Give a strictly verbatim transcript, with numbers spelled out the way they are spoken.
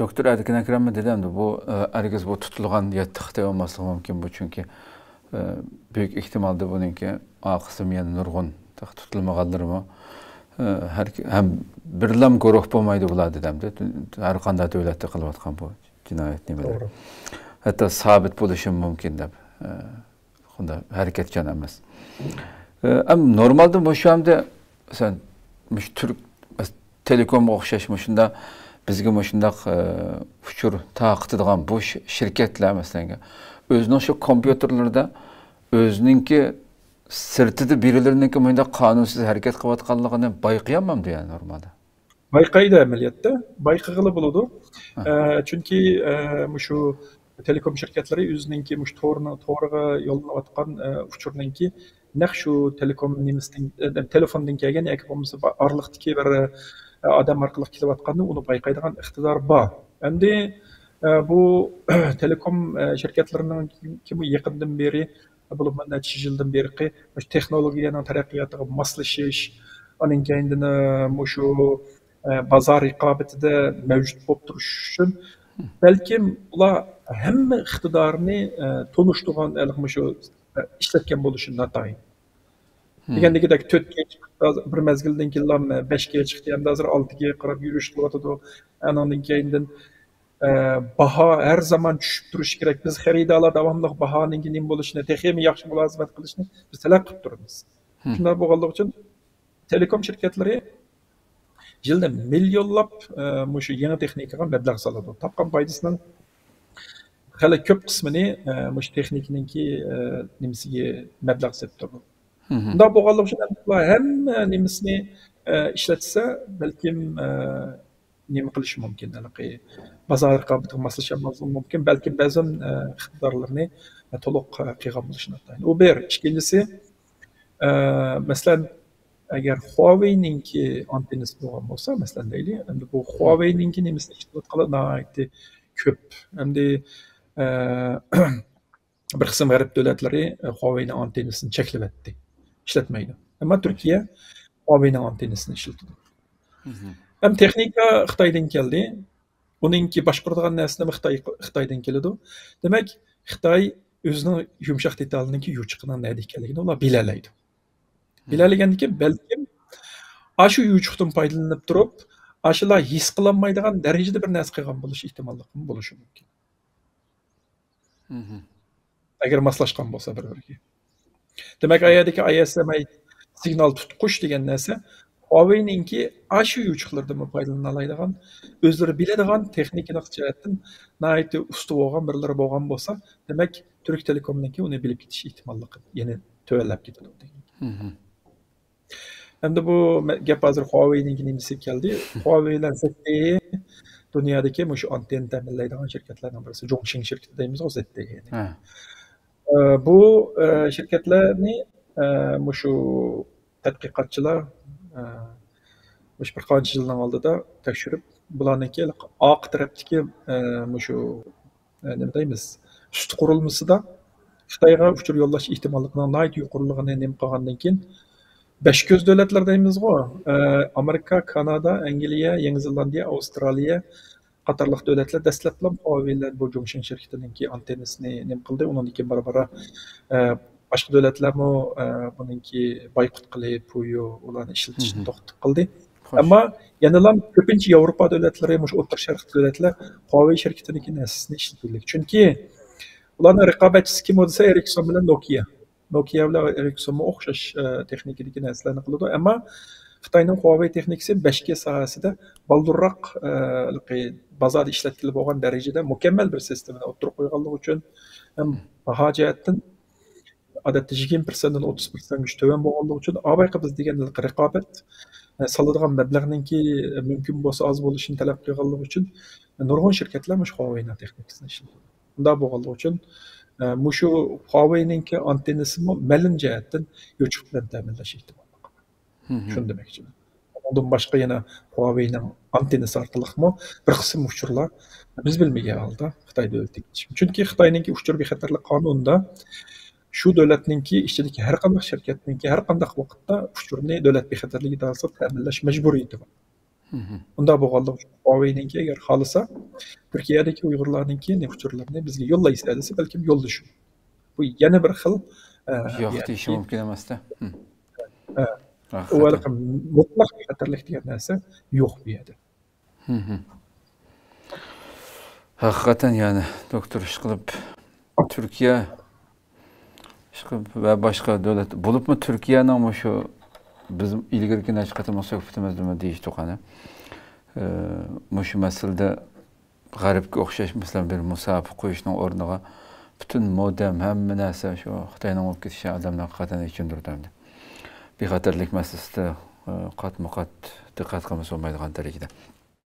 دوكتور ئەركىن ئەكرەممۇ دېدى ئەمدى بۇ، ئە، ھەرگىز بۇ تۇتۇلغان يەتتە خىتاي بولماسلىقى مۇمكىن بۇ، چۈنكى، ئە، بۈيۈك ئېھتىمالدا بۇنىڭكى ئارقىسىدىمۇ يەنە نۇرغۇن تېخى تۇتۇلمىغانلىرىمۇ، ئە، ھەر، ھەم بىرلام گۇرۇھ بولمايدۇ بۇلار دېدى ئەمدى. ھەر قانداق دۆلەتتە قىلىۋاتقان بۇ جىنايەت نېمىلىرى. توغرا. ھەتتا سابىت بولۇشى مۇمكىن دەپ، ئە، ئۇنداق ھەرىكەتچان ئەمەس. ئە، ئەم، نورمالدا مۇشۇ ئەمدى، مەسىلەن، مۇشۇ تۈرك، مەس-، تېلېكومغا ئوخشاش مۇشۇنداق بىزگە مۇشۇنداق، ئە، ئۇچۇر تارقىتىدىغان بۇ ش-، شىركەتلەر، مەسىلەن، ئۆزىنىڭ شۇ كومپيۇتېرلىرىدا ئۆزىنىڭكى سىرتىدا بىرىلىرىنىڭكى مۇشۇنداق قانۇنسىز ھەرىكەت قىلىۋاتقانلىقىنى بايقىيالمامدۇ، يەنى نورمالدا؟ بايقايدۇ ئەمەلىيەتتە. بايقىغىلى بولىدۇ. ھە. ئە، چۈنكى، ئە، مۇشۇ تېلېكوم شىركەتلىرى ئۆزىنىڭكى مۇشۇ تورنىڭ، تورىغا يوللىنىۋاتقان، ئە، ئۇچۇرنىڭكى نەق شۇ تېلېكوم نېمىسىدىن، ئە، تېلېفوندىن كەلگەن ياكى بولمىسا با-، ئارىلىقتىكى بىر، ئە، ئادەم ئارقىلىق كېلىۋاتقاننى ئۇنى بايقايدىغان ئىقتىدار بار. ئەمدى، ئە، بۇ تېلېكوم، ئە، شىركەتلىرىنىڭكى يېقىندىن بېرى بولۇپمۇ نەچچە يىلدىن بېرىقى مۇشۇ تېخنولوگىيەنىڭ تەرەققىياتىغا ماسلىشىش، ئاندىن كەينىدىن، ئە، مۇشۇ، ئە، بازار رىقابىتىدە مەۋجۇت بولۇپ تۇرۇش ئۈچۈن بەلكىم ئۇلار ھەممە ئىقتىدارنى، ئە، تونۇشتۇرغان ھېلىقى مۇشۇ، ئە، ئىشلەتكەن بولۇشى ناتايىن. دېگەندىكىدەك تۆتكە چىقتى، بەش كېيە چىقتى، ئەمدى ھازىر ئالتىگە قاراپ يۈرۈش قىلىۋاتىدۇ. ئانىڭدىن كەينىدىن ئە، باھا ھەر زامان چۈشۈپ تۇرۇشى كېرەك. بىز خېرىدارلار داۋاملىق باھانىڭكى نېمە بولۇشىنى، تېخىمۇ ياخشى مۇلازىمەت قىلىشنى بىز تەلەپ قىلىپ تۇرىمىز. شۇنداق بولغانلىقى ئۈچۈن تېلېكوم شىركەتلىرى يىلدا مىليونلاپ، ئە، مۇشۇ يېڭى تېخنىكىغا مەبلەغ سالىدۇ. تاپقان پايدىسىنىڭ خېلى كۆپ قىسمىنى، ئە، مۇشۇ تېخنىكىنىڭكى، ئە، نېمىسىگە مەبلەغ سېلىپ تۇرىدۇ. شۇنداق بولغانلىقى ئۈچۈن ئەمدى بۇلار ھەممە نېمىسىنى، ئە، ئىشلەتسە، بەلكىم، ئە، نېمە قىلىشى مۇمكىن؟ ھېلىقى بازار رىقابىتىگە ماسلىشالماسلىقى مۇمكىن. بەلكىم بەزەن، ئە، ئىقتىدارلىرىنى، ئە، تولۇق، ئە، قىلغان بولۇشى ناتايىن. ئۇ بىر. ئىككىنچىسى، ئە، مەسىلەن، ئەگەر خۇاۋېينىڭكى ئانتېننىسى بولغان بولسا، مەسىلەن دەيلى، ئەمدى بۇ خۇاۋېينىڭكى نېمىسىنى ئىشلىتىۋاتقانلار ناھايىتى كۆپ. ئەمدى، ئە، بىر قىسىم غەرب دۆلەتلىرى، ئە، خۇاۋېينىڭ ئانتېننىسىنى چەكلىۋەتتى. ئىشلەتمەيدۇ. ئەمما تۈركىيە خۇاۋېينىڭ ئانتېننىسىنى ئىشلىتىدۇ. ھەم تېخنىكا خىتايدىن كەلدى. ئۇنىڭكى باشقۇرىدىغان نەرسىلىرىمۇ خىتاي، خىتايدىن كېلىدۇ. دېمەك، خىتاي ئۆزىنىڭ يۇمشاق دېتالىنىڭكى يوچۇقىنىڭ نەدە ئىكەنلىكىنى ئۇلار بىلەلەيدۇ. بىلەلىگەندىن كېيىن بەلكىم ئاشۇ يوچۇقتىن پايدىلىنىپ تۇرۇپ، ئاشۇلار ھېس قىلالمايدىغان دەرىجىدە بىر نەرسە قىلغان بولۇش ئېھتىماللىقىمۇ بولۇشى مۇمكىن. ئەگەر ماسلاشقان بولسا بىر-بىرىگە. دېمەك، ئايەردىكى ئاي ئېس ئېم ئاي سىگنال تۇتقۇچ دېگەن نەرسە خۇاۋېينىڭكى ئاشۇ يوچۇقلىرىدىنمۇ پايدىلىنالايدىغان، ئۆزلىرى بىلىدىغان تېخنىكىلىق جەھەتتىن ناھايىتى ئۇستا بولغان بىرلىرى بولغان بولسا، دېمەك، تۈرك تېلېكومنىڭكى ئۇنى بىلىپ كېتىش ئېھتىماللىقى يەنە تۆۋەنلەپ كېتىدۇ دېگەن. ئەمدى بۇ مە-، گەپ ھازىر خۇاۋېينىڭكى نېمىسىگە كەلدى. خۇاۋېي بىلەن زېتتېئې دۇنيادىكى مۇشۇ ئانتېننا تەمىنلەيدىغان شىركەتلەرنىڭ بىرسى. جۇڭشىڭ شىركىتى دەيمىزغۇ، زېتتېئېنى. ئە، بۇ، ئە، شىركەتلەرنى، ئە، مۇشۇ تەتقىقاتچىلار، ئە، مۇشۇ بىر قانچە يىلنىڭ ئالدىدا تەكشۈرۈپ، بۇلارنىڭكى ئارقا تەرەپتىكى، ئە، مۇشۇ، ئە، نېمە دەيمىز، ئۈستى قۇرۇلمىسىدا خىتايغا ئۇچۇر يوللاش ئېھتىماللىقىنىڭ ناھايىتى يۇقىرىلىقىنى نېمە قىلغاندىن كېيىن، بەش كۆز دۆلەتلەر دەيمىزغۇ، ئە، ئامېرىكا، كانادا، ئەنگلىيە، يېڭى زېلاندىيە، ئاۋسترالىيە، قاتارلىق دۆلەتلەر دەسلەپلا خۇاۋېي بىلەن بۇ جۇڭشىڭ شىركىتىنىڭكى ئانتېننىسىنى نېمە قىلدى. ئۇنىڭدىن كېيىن بارا-بارا، ئە، باشقا دۆلەتلەرمۇ، ئە، بۇنىڭكى بايقۇت قىلىپ، پۇيۇ ئۇلارنى ئىشلىتىشنى توختىتىپ قىلدى. ئەمما يەنىلا كۆپىنچە ياۋروپا دۆلەتلىرى، مۇشۇ ئوتتۇرا شەرق دۆلەتلەر خۇاۋېي شىركىتىنىڭكى نەرسىسىنى ئىشلىتىۋاتىدۇ. چۈنكى ئۇلارنىڭ رىقابەتچىسى كىم بولسا، ئېرىكسون بىلەن نوكىيا. نوكىيا بىلەن ئېرىكسونمۇ ئوخشاش، ئە، تېخنىكىدىكى نەرسىلەرنى قىلىدۇ. ئەمما خىتاينىڭ خۇاۋېي تېخنىكىسى بەش جى ساھەسىدە بالدۇرراق، ئە، بازاردا ئىشلەتكىلى بولغان دەرىجىدە مۇكەممەل بىر سىستېمىنى ئوتتۇرىغا قويغانلىقى ئۈچۈن ھەم باھا جەھەتتىن ئادەتتە يىگىرمە پىرسەنتتىن ئوتتۇز پىرسەنتكىچە تۆۋەن بولغانلىقى ئۈچۈن، ئاۋايقى بىز دېگەن رىقابەت، ئە، سالىدىغان مەبلەغنىڭكى مۇمكىن بولسا ئاز بولۇشىنى تەلەپ قىلغانلىقى ئۈچۈن نۇرغۇن شىركەتلەر مۇشۇ خۇاۋېينىڭ تېخنىكىسىنى ئىشلىتىدۇ. ئۇنداق بولغانلىقى ئۈچۈن، ئە، مۇشۇ خۇاۋېينىڭكى ئانتېننىسىمۇ مەلۇم جەھەتتىن يوچۇق بىلەن تەمىنلەش ئېھتىماللىقى بار. شۇنى دېمەكچىمەن. ئۇنىڭدىن باشقا يەنە خۇاۋېينىڭ ئانتېننىسى ئارقىلىقمۇ بىر قىسىم ئۇچۇرلار بىز بىلمىگەن ھالدا خىتاي دۆلىتىگە يېتىشكەن. چۈنكى خىتاينىڭكى ئۇچۇر بىخەتەرلىك قانۇنىدا شۇ دۆلەتنىڭكى ئىچىدىكى ھەر قانداق شىركەتنىڭكى ھەر قانداق ۋاقىتتا ئۇچۇرنى دۆلەت بىخەتەرلىكى ئىدارىسىغا تەمىنلەش مەجبۇرىيىتى بار. ئۇنداق بولغانلىقى ئۈچۈن خۇاۋېينىڭكى ئەگەر خالىسا، تۈركىيەدىكى ئۇيغۇرلارنىڭكى ئۇچۇرلىرىنى بىزگە يوللايسىلەر دېسە، بەلكىم يوللىشىم. بۇ يەنە بىر خىل، ئە، يوق يەنى، دېيىشى مۇمكىن ئەمەستە. ئە، ئۇ ھەقىقەتەن. ھېلىقى مۇتلەق بىخەتەرلىك دېگەن نەرسە يوق بۇ يەردە. ھەقىقەتەن، يەنى، دوكتور، ئىشقىلىپ، تۈركىيە ئىشقىلىپ ۋە باشقا دۆلەت، بولۇپمۇ تۈركىيەنىڭ مۇشۇ، بىز ئىلگىرىكى نەچچە قېتىملىق سۆھبىتىمىزدىمۇ دېيىشتۇق، ئەنە، ئە، مۇشۇ مەسىلىدە غەربكە ئوخشاش، مەسىلەن، بىر مۇساپە قويۇشنىڭ ئورنىغا پۈتۈن مودېم، ھەممە نەرسە شۇ خىتاينىڭ بولۇپ كېتىشى ئادەملەرگە قەتئىي ئېچىندۇرىدۇ ئەمدى. بىخەتەرلىك مەسىلىسىدە، ئە، قاتمۇ قات دىققەت قىلمىسا بولمايدىغان دەرىجىدە.